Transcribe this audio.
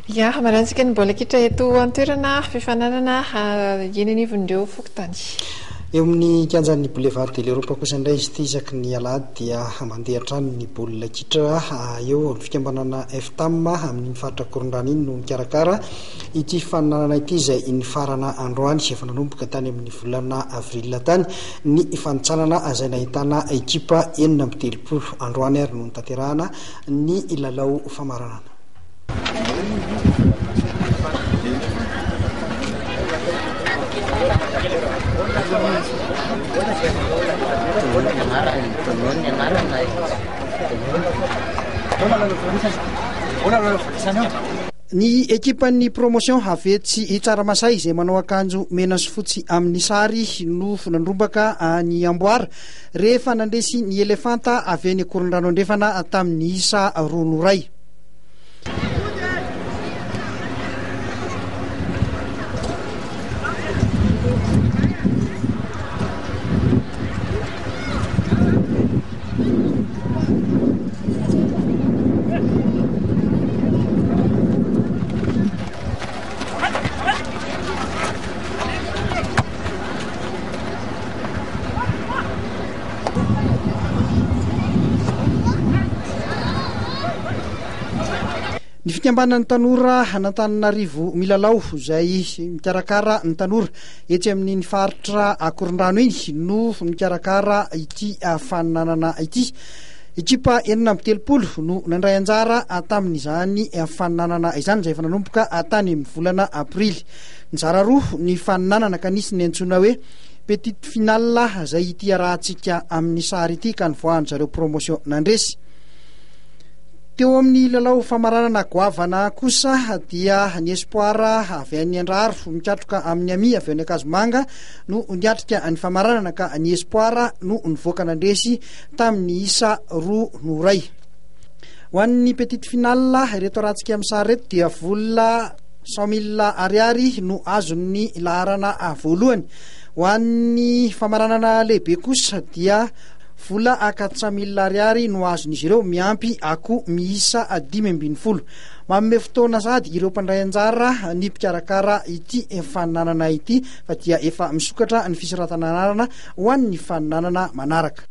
Ya, hamarantsika ny baolina kitra eto an-toerana, fifaninanana eny anivon'ireo fokontany. Eo amin'ny kianjan'ny Boulevard de l'Europe kosa indray izy ity isaky ny alahady dia mandeha hatrany ny baolina kitra eo amin'ny fikambanana FTAM amin'iny faritra Ankorondrano iny no nikarakara ity faninanana ity izay nifarana androany. Efa nanomboka tany amin'ny volana avril tany ny fanintsanana izay nahitana ekipa 36. Androany ary no notanterahana ny lalao famaranana. Ny ekipan'ny Promotion avy etsy Tsaramasay izay manao akanjo mena sy fotsy amin'ny sary no nandrombaka ny amboara rehefa nandresy ny Elefanta avy any Ankorondrano Andrefana tamin'ny isa roa no iray. Ny fikambanan'ny tanora an'Antananarivo milalao izay mikarakara ny tanora etsy amin'iny faritra Akorondrano iny no nikarakara ity faninanana ity. Ekipa 36 no nandray anjara tamin'izany faninanana izany izay efa nanomboka tany amin'ny volana aprily. Nizara roa ny faninanana ka nisy ny antsoina hoe Petite finale izay ity iarahantsika amin'ny sary ity ka nivoahan-dry zareo promotion nandresy. Teo amin'ny lalao famaranana goavana kosa dia ny Espoir avy any Andraharo mikatroka amin'ny Ami avy any Ankazomanga no niatrika ny famaranana ka ny Espoir no nivoaka nandresy tamin'ny isa roa no iray. Ho an'ny petite finale ireto arahantsika amin'ny sary ireto dia vola Cent mille ariary no azon'ny laharana voalohany. Ho an'ny famaranana lehibe kosa dia vola quatre cent mille ariary no azon'izy ireo miampy akoho miisa 15. Manome fotoana sahady ireo mpandray anjara ny mpikarakara ity faninanana ity fa dia efa misokatra ny fisoratana anarana ho an'ny faninanana manaraka.